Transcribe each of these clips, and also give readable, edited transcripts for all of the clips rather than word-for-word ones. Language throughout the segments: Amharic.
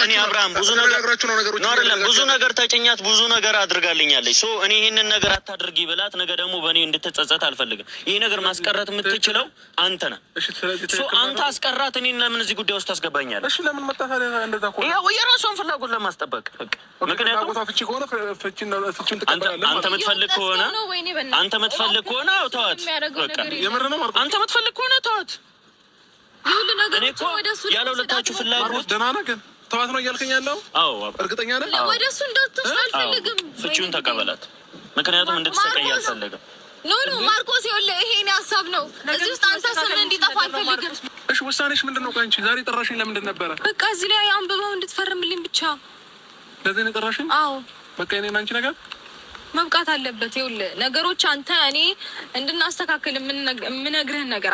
እኔ አብርሃም ብዙ ነገር ነው አይደለም፣ ብዙ ነገር ተጭኛት ብዙ ነገር አድርጋልኛለች። So እኔ ይህንን ነገር አታድርጊ ብላት ነገ ደግሞ በእኔ እንድትጸጸት አልፈልግም። ይህ ነገር ማስቀረት የምትችለው አንተ ነህ። So አንተ አስቀራት። እኔን ለምን እዚህ ጉዳይ ውስጥ ታስገባኛለህ? እሺ ለምን መጣ ታዲያ? እንደዛ ከሆነ ያው የራሷን ፍላጎት ለማስጠበቅ። ምክንያቱም ፍቺ ከሆነ ፍቺን ትቀበላለህ። አንተ የምትፈልግ ከሆነ፣ አንተ የምትፈልግ ከሆነ ተዋት። የምር ነው። አንተ የምትፈልግ ከሆነ ተዋት። እኔ እኮ ያለ ሁለታችሁ ፍላጎት ደህና ነህ ግን ተዋት ነው እያልከኝ ያለው? አዎ። እርግጠኛ ነህ? ወደ እሱ እንዳትወስድ አልፈልግም። ፍቺውን ተቀበላት። ምክንያቱም እንድትሰቀይ አልፈልግም። No, no ማርቆስ፣ ይኸውልህ ይሄ እኔ ሀሳብ ነው። እዚህ ውስጥ አንተ ስም እንዲጠፋ አልፈልግም። እሺ ውሳኔሽ ምንድን ነው? ቆይ አንቺ ዛሬ ጠራሽኝ ለምንድን ነበረ? በቃ እዚህ ላይ አንብበው እንድትፈርምልኝ ብቻ። ለዚህ ነው የጠራሽኝ? አዎ። በቃ የእኔና አንቺ ነገር መብቃት አለበት። ይኸውልህ ነገሮች አንተ እኔ እንድናስተካክል የምነግርህን ነገር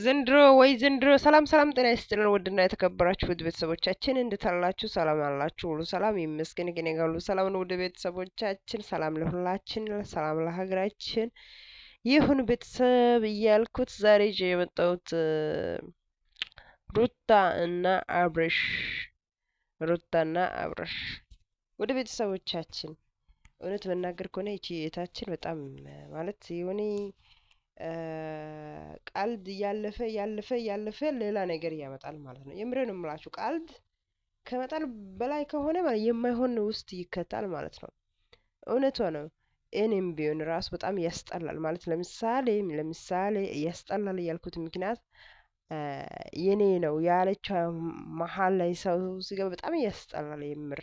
ዘንድሮ ወይ ዘንድሮ። ሰላም ሰላም፣ ጤና ይስጥልን ውድና የተከበራችሁ ውድ ቤተሰቦቻችን፣ እንዴት አላችሁ? ሰላም አላችሁ? ሁሉ ሰላም ይመስገን፣ ከእኔ ጋር ሁሉ ሰላም ነው። ውድ ቤተሰቦቻችን፣ ሰላም ለሁላችን፣ ሰላም ለሀገራችን ይሁን። ቤተሰብ እያልኩት ዛሬ ይዤ የመጣሁት ሩታ እና አብርሽ፣ ሩታና አብርሽ። ወደ ቤተሰቦቻችን እውነት መናገር ከሆነ ይቺ እህታችን በጣም ማለት የሆነ ቀልድ እያለፈ እያለፈ እያለፈ ሌላ ነገር ያመጣል ማለት ነው። የምሬን ነው የምላችሁ፣ ቀልድ ከመጣል በላይ ከሆነ ማለት የማይሆን ውስጥ ይከታል ማለት ነው። እውነቷ ነው። እኔም ቢሆን ራሱ በጣም ያስጠላል ማለት ለምሳሌ ያስጠላል እያልኩት ምክንያት የኔ ነው ያለችው መሀል ላይ ሰው ሲገባ በጣም ያስጠላል የምር።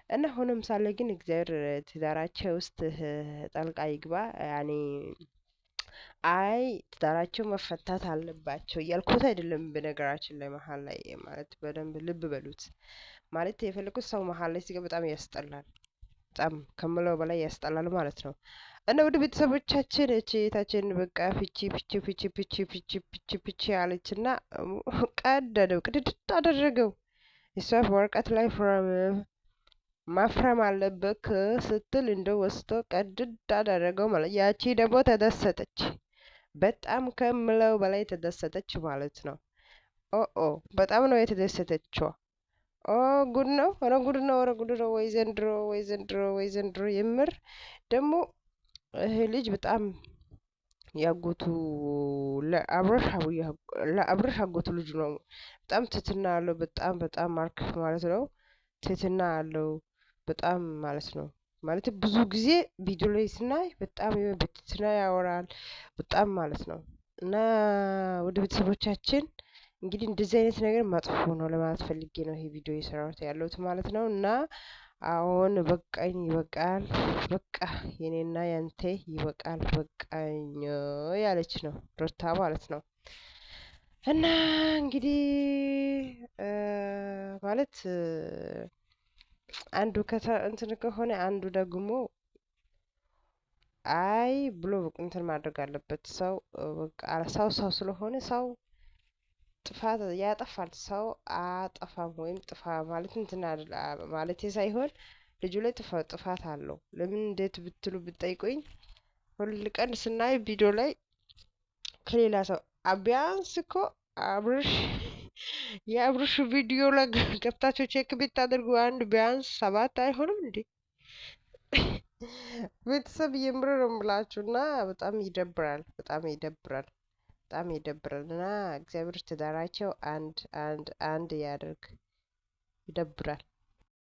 እና ሆኖም ሳለ ግን እግዚአብሔር ትዳራቸው ውስጥ ጣልቃ ይግባ። ያኔ አይ ትዳራቸው መፈታት አለባቸው እያልኩት አይደለም። በነገራችን ላይ መሀል ላይ ማለት በደንብ ልብ በሉት። ማለት የፈለኩት ሰው መሀል ላይ ሲገባ በጣም ያስጠላል፣ በጣም ከምለው በላይ ያስጠላል ማለት ነው። እና ወደ ቤተሰቦቻችን እቺ እህታችን በቃ ፍቺ ፍቺ ፍቺ ፍቺ ፍቺ ፍቺ ፍቺ አለችና ቀደደው፣ ቅድድድ አደረገው። እሷ ወረቀት ላይ ማፍረም አለበት ስትል እንደው ወስዶ ቀድድ አደረገው ማለት። ያቺ ደግሞ ተደሰተች። በጣም ከምለው በላይ ተደሰተች ማለት ነው። ኦ በጣም ነው የተደሰተችው። ኦ ጉድ ነው፣ ኧረ ጉድ ነው፣ ኧረ ጉድ ነው። ወይ ዘንድሮ፣ ወይ ዘንድሮ፣ ወይ ዘንድሮ። የምር ደግሞ ይሄ ልጅ በጣም ያጎቱ ለአብርሽ አጎቱ ልጅ ነው። በጣም ትህትና አለው። በጣም በጣም ማርክ ማለት ነው። ትህትና አለው በጣም ማለት ነው። ማለት ብዙ ጊዜ ቪዲዮ ላይ ስናይ በጣም በትህትና ያወራል በጣም ማለት ነው። እና ወደ ቤተሰቦቻችን እንግዲህ እንደዚህ አይነት ነገር መጥፎ ነው ለማለት ፈልጌ ነው ይሄ ቪዲዮ የሰራሁት ያለሁት ማለት ነው። እና አሁን በቃኝ፣ ይበቃል፣ በቃ የኔና ያንተ ይበቃል፣ በቃኝ ያለች ነው ሩታ ማለት ነው። እና እንግዲህ ማለት አንዱ እንትን ከሆነ አንዱ ደግሞ አይ ብሎ እንትን ማድረግ አለበት። ሰው በቃ ሰው ሰው ስለሆነ ሰው ጥፋት ያጠፋል። ሰው አጠፋም ወይም ጥፋ ማለት እንትን ማለት ሳይሆን ልጁ ላይ ጥፋት አለው። ለምን እንዴት ብትሉ ብትጠይቁኝ ሁል ቀን ስናይ ቪዲዮ ላይ ከሌላ ሰው ቢያንስ እኮ አብርሽ የአብርሽ ቪዲዮ ላይ ገብታችሁ check ብታደርጉ አንድ ቢያንስ 7 አይሆንም እንዴ? ቤተሰብ የምር ነው የምላችሁ። እና በጣም ይደብራል፣ በጣም ይደብራል፣ በጣም ይደብራል። እና እግዚአብሔር ትዳራቸው አንድ አንድ አንድ ያደርግ። ይደብራል።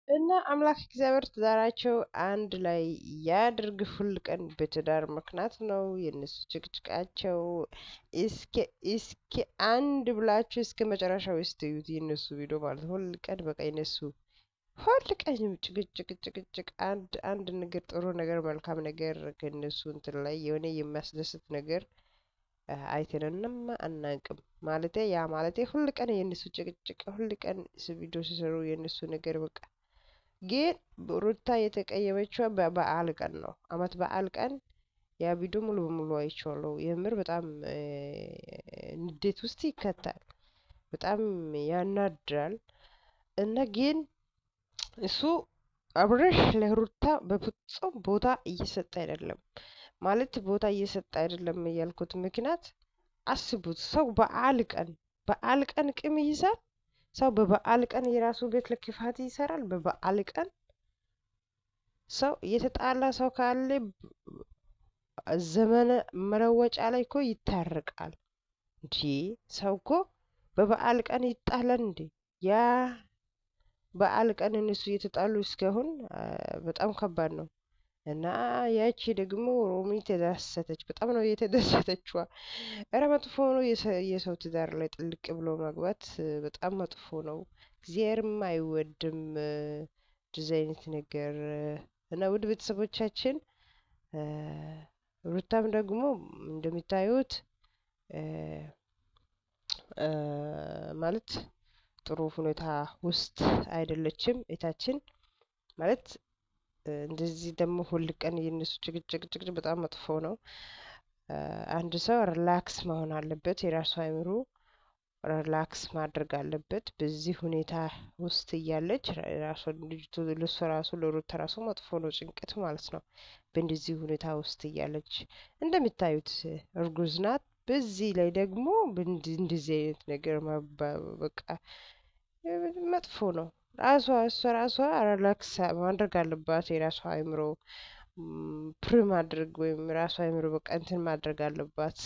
እና አምላክ እግዚአብሔር ትዳራቸው አንድ ላይ ያድርግ። ሁል ቀን በትዳር ምክንያት ነው የእነሱ ጭቅጭቃቸው። እስኪ አንድ ብላችሁ እስከ መጨረሻው እዩት የእነሱ ቪዲዮ ማለት ሁል ቀን በቃ የእነሱ ሁል ቀን ጭቅጭቅ ጭቅጭቅ። አንድ አንድ ነገር ጥሩ ነገር መልካም ነገር ከእነሱ እንትን ላይ የሆነ የሚያስደስት ነገር አይተንንም አናውቅም። ማለቴ ያ ማለቴ ሁል ቀን የእነሱ ጭቅጭቅ፣ ሁል ቀን ቪዲዮ ሲሰሩ የእነሱ ነገር በቃ። ግን ሩታ የተቀየመችው በበዓል ቀን ነው። አመት በዓል ቀን ያ ቪዲዮ ሙሉ በሙሉ አይቼዋለሁ። የምር በጣም ንዴት ውስጥ ይከታል፣ በጣም ያናድራል። እና ግን እሱ አብርሽ ለሩታ በፍጹም ቦታ እየሰጠ አይደለም። ማለት ቦታ እየሰጠ አይደለም ያልኩት ምክንያት አስቡት፣ ሰው በዓል ቀን በዓል ቀን ቂም ይይዛል። ሰው በበዓል ቀን የራሱ ቤት ለክፋት ይሰራል። በበዓል ቀን ሰው የተጣላ ሰው ካለ ዘመነ መለወጫ ላይ እኮ ይታረቃል። እንዲ ሰው እኮ በበዓል ቀን ይጣላል እንዴ? ያ በዓል ቀን እነሱ እየተጣሉ እስካሁን በጣም ከባድ ነው። እና ያቺ ደግሞ ሮሚ ተደሰተች። በጣም ነው የተደሰተችዋ። እረ መጥፎ ነው የሰው ትዳር ላይ ጥልቅ ብሎ መግባት በጣም መጥፎ ነው። እግዚአብሔርም አይወድም እንደዚህ አይነት ነገር። እና ውድ ቤተሰቦቻችን ሩታም ደግሞ እንደሚታዩት ማለት ጥሩ ሁኔታ ውስጥ አይደለችም እታችን ማለት እንደዚህ ደግሞ ሁል ቀን የእነሱ ጭቅጭቅ ጭቅጭቅ በጣም መጥፎ ነው። አንድ ሰው relax መሆን አለበት። የራሱ አይምሮ relax ማድረግ አለበት። በዚህ ሁኔታ ውስጥ እያለች ራሱ ልጅቱ ለሱ ራሱ ለሩታ ራሱ መጥፎ ነው ጭንቀት ማለት ነው። በእንደዚህ ሁኔታ ውስጥ እያለች እንደምታዩት እርጉዝ ናት። በዚህ ላይ ደግሞ እንደዚህ አይነት ነገር በቃ መጥፎ ነው። ራሷ እሷ ራሷ relax ማድረግ አለባት። የራሷ አይምሮ free ማድረግ ወይም ራሷ አይምሮ በቃ እንትን ማድረግ አለባት።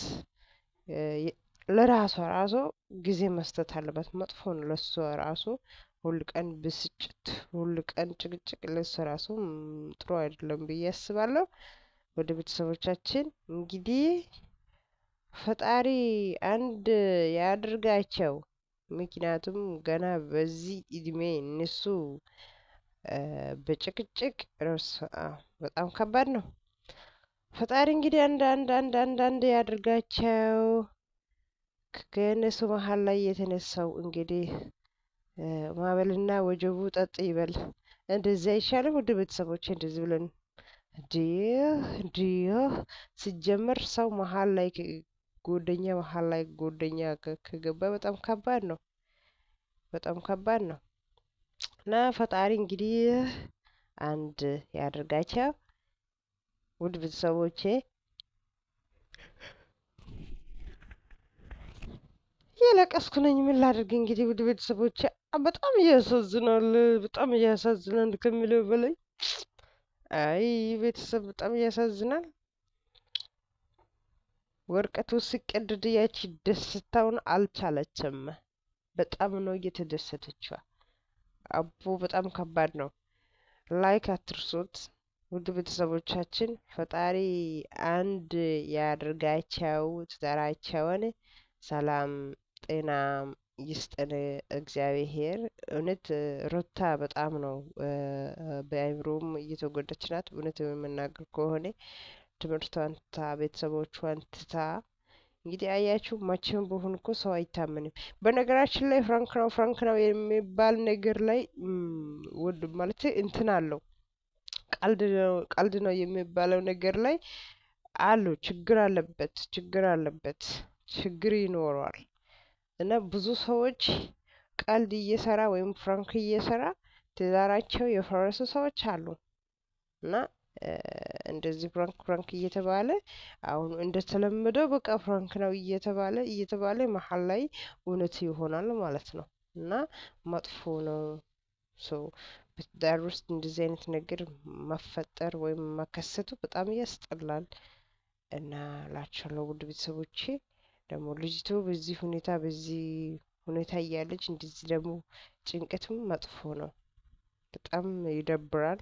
ለራሷ ራሷ ጊዜ መስጠት አለባት። መጥፎ ነው ለሷ ራሱ ሁል ቀን ብስጭት፣ ሁል ቀን ጭቅጭቅ ለሷ ራሱ ጥሩ አይደለም ብዬ አስባለሁ። ወደ ቤተሰቦቻችን እንግዲህ ፈጣሪ አንድ ያድርጋቸው። ምክንያቱም ገና በዚህ እድሜ እነሱ በጭቅጭቅ ርስ በጣም ከባድ ነው። ፈጣሪ እንግዲህ አንድ አንድ አንድ አንድ አንድ ያድርጋቸው። ከእነሱ መሀል ላይ የተነሳው እንግዲህ ማዕበልና ወጀቡ ጠጥ ይበል። እንደዚህ አይሻልም? ውድ ቤተሰቦች እንደዚህ ብለን እንዲህ እንዲህ ሲጀመር ሰው መሀል ላይ ጎደኛ መሀል ላይ ጎደኛ ከገባ በጣም ከባድ ነው። በጣም ከባድ ነው። እና ፈጣሪ እንግዲህ አንድ ያደርጋቸው። ውድ ቤተሰቦቼ እየለቀስኩ ነኝ። ምን ላድርግ እንግዲህ ውድ ቤተሰቦቼ፣ በጣም እያሳዝናል። በጣም እያሳዝናል ከሚለው በላይ አይ ቤተሰብ በጣም እያሳዝናል። ወረቀቱ ሲቀደድ ያቺ ደስታውን አልቻለችም። በጣም ነው እየተደሰተችዋ። አቦ በጣም ከባድ ነው። like አትርሱት ውድ ቤተሰቦቻችን። ፈጣሪ አንድ ያድርጋቸው፣ ትዳራቸውን ሰላም ጤና ይስጠን እግዚአብሔር። እውነት ሩታ በጣም ነው በአእምሮም እየተጎዳች ናት። እውነት የምናገር ከሆነ ትምህርቷን ትታ ቤተሰቦቿን ትታ እንግዲህ አያችሁ፣ መቼም በሆን እኮ ሰው አይታመንም። በነገራችን ላይ prank ነው prank ነው የሚባል ነገር ላይ ወድ ማለት እንትን አለው ቀልድ ነው የሚባለው ነገር ላይ አሉ ችግር አለበት፣ ችግር አለበት፣ ችግር ይኖረዋል። እና ብዙ ሰዎች ቀልድ እየሰራ ወይም prank እየሰራ ትዳራቸው የፈረሱ ሰዎች አሉ። እና እንደዚህ prank prank እየተባለ አሁን እንደተለመደው በቃ prank ነው እየተባለ እየተባለ መሀል ላይ እውነት ይሆናል ማለት ነው። እና መጥፎ ነው። ሰው በትዳር ውስጥ እንደዚህ አይነት ነገር መፈጠር ወይም መከሰቱ በጣም ያስጠላል። እና ላችኋለሁ ውድ ቤተሰቦቼ፣ ደግሞ ልጅቱ በዚህ ሁኔታ በዚህ ሁኔታ እያለች እንደዚህ ደግሞ ጭንቀትም መጥፎ ነው። በጣም ይደብራል።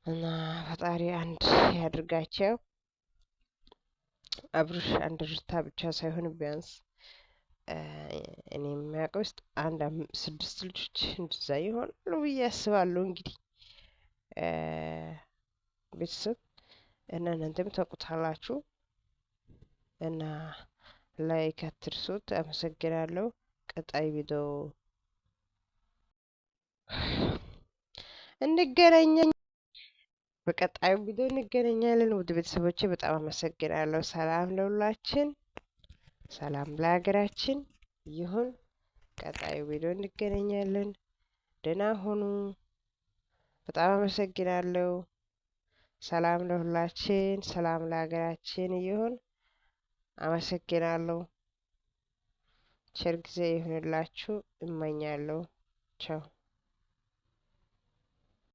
እና ፈጣሪ አንድ ያድርጋቸው። አብርሽ አንድ ሩታ ብቻ ሳይሆን ቢያንስ እኔ የሚያውቀው ውስጥ አንድ 6 ልጆች እንደዛ ይሆናሉ ብዬ አስባለሁ። እንግዲህ ቤተሰብ እና እናንተም ታውቁታላችሁ። እና like አትርሱት። አመሰግናለሁ። ቀጣይ ቪዲዮ እንገናኛለን። በቀጣዩ ቪዲዮ እንገናኛለን። ውድ ቤተሰቦቼ በጣም አመሰግናለሁ። ሰላም ለሁላችን፣ ሰላም ለሀገራችን ይሁን። ቀጣዩ ቪዲዮ እንገናኛለን። ደህና ሁኑ። በጣም አመሰግናለሁ። ሰላም ለሁላችን፣ ሰላም ለሀገራችን ይሁን። አመሰግናለሁ። ቸር ጊዜ ይሁንላችሁ እመኛለሁ። ቻው።